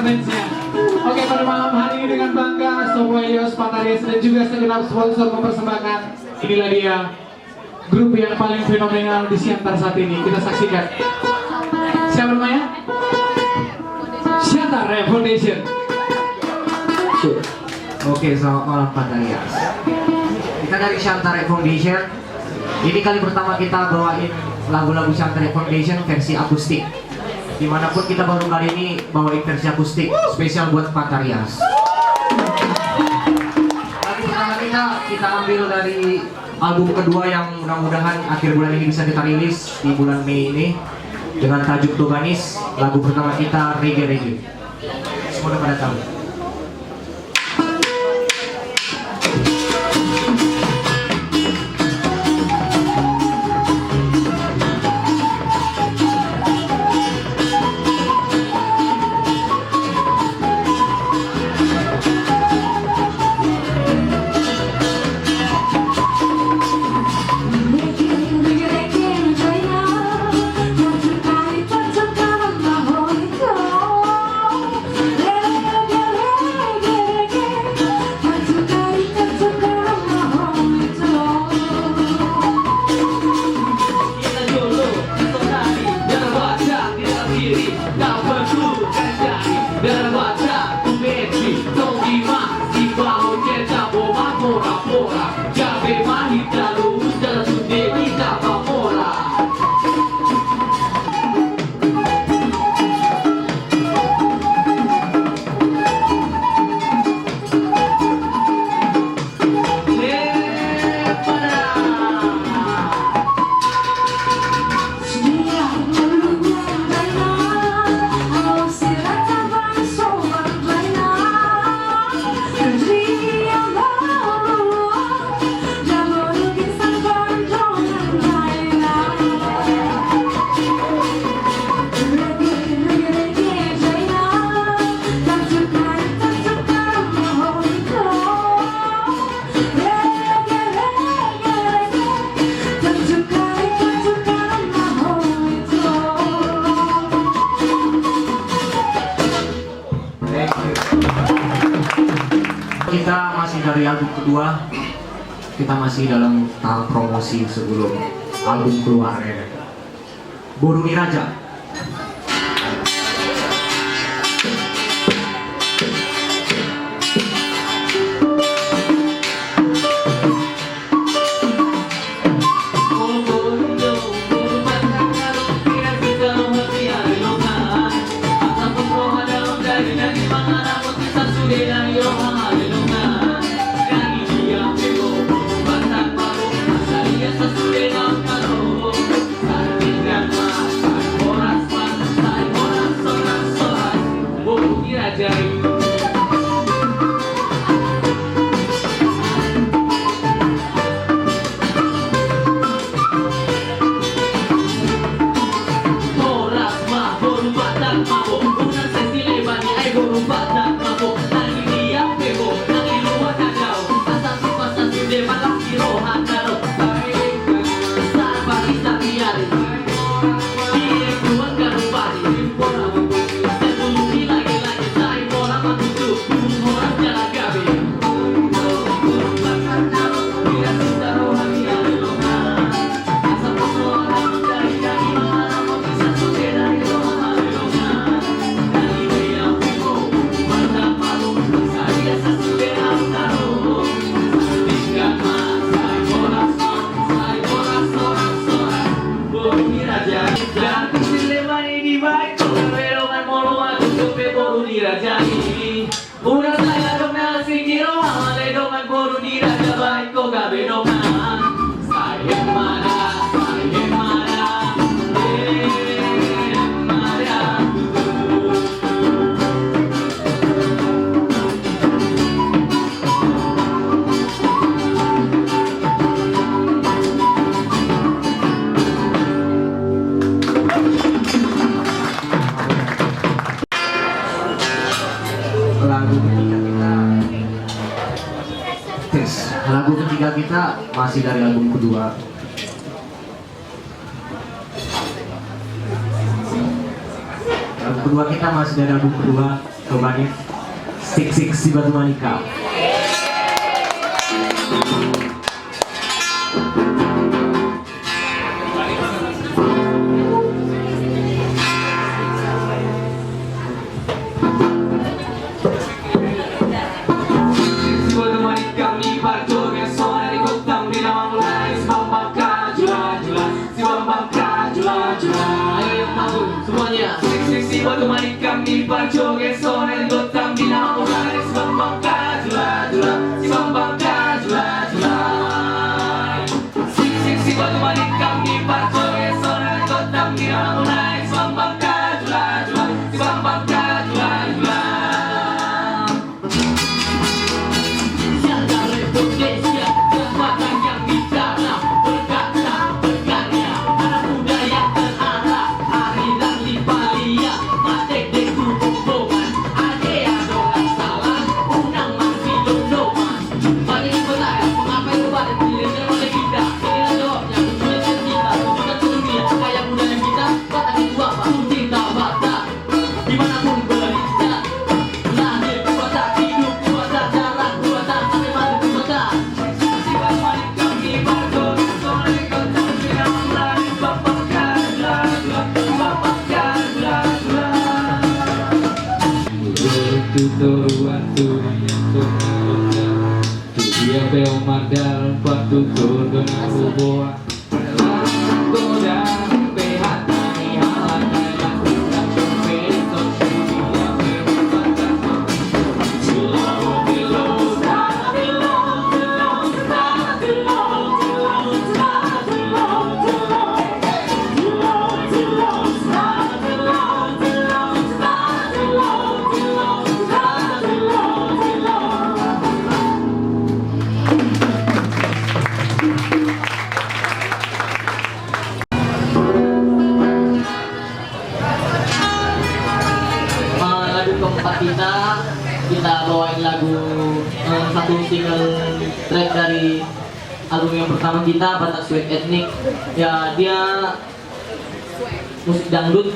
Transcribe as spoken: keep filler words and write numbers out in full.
Oke, pada malam hari ini dengan bangga Sopo Helios, Pantarias, dan juga segenap sponsor mempersembahkan. Inilah dia grup yang paling fenomenal di Siantar saat ini. Kita saksikan. Siapa namanya? Siantar Rap Foundation. Oke, selamat malam, Pantarias. Kita dari Siantar Rap Foundation. Ini kali pertama kita bawain lagu-lagu Siantar Rap Foundation versi akustik. Dimanapun kita baru kali ini bawain versi akustik, spesial buat Pantarias. Lagu pertama kita, kita ambil dari album kedua yang mudah-mudahan akhir bulan ini bisa kita rilis di bulan Mei ini, dengan tajuk Toganis. Lagu pertama kita, Reggae Reggae. Semua udah pada tahu. Thank you. Kita masih dari album kedua. Kita masih dalam tahap promosi sebelum album keluar, ya. Boru ni Raja. Uda sada dong na singkir roha, male dongan boru ni raja, baen ho gabe dongan. Sai hemada, sai hemada, hemada. Lagu ketiga kita, tes. Lagu ketiga kita masih dari album kedua. Lagu kedua kita masih dari album kedua. Sik sik si Batu Manikam. Ayo, yang mampu, semuanya. Sik sik si Batu Manikam, di parjoget sona di gotang di nama mulai, si Bambang Kajula Jula, si Bambang Kajula Jula. Sik sik si Batu Manikam, di parjoget sona di gotang di nama mulai, si Bambang Kajula Jula, si Bambang Kajula Jula. Siaga Republik Indonesia, kekuatan yang bicara, berkata, berkarya, anak muda yang terarah, aliran lipalia, matek dek tu bombongan, age adong salah, unang masih dondongan. Banyak yang bertanya, mengapa itu pada diri oleh kita? Inilah jawabnya, tunjukkan kita, tunjukkan ke dunia, anak muda yang kita, batang itu apa? Kunci tak patah. Dimanapun berada, lahir ku Batak, hidup ku Batak, darah ku Batak, sampai mati ku Batak. Tu toruan tu yang tu dia pe madal patutur dengan uboa. Eh, lagu keempat kita, kita bawain lagu, eh, satu single track dari album yang pertama kita, Batak Swag Etnik. Ya, dia musik dangdut.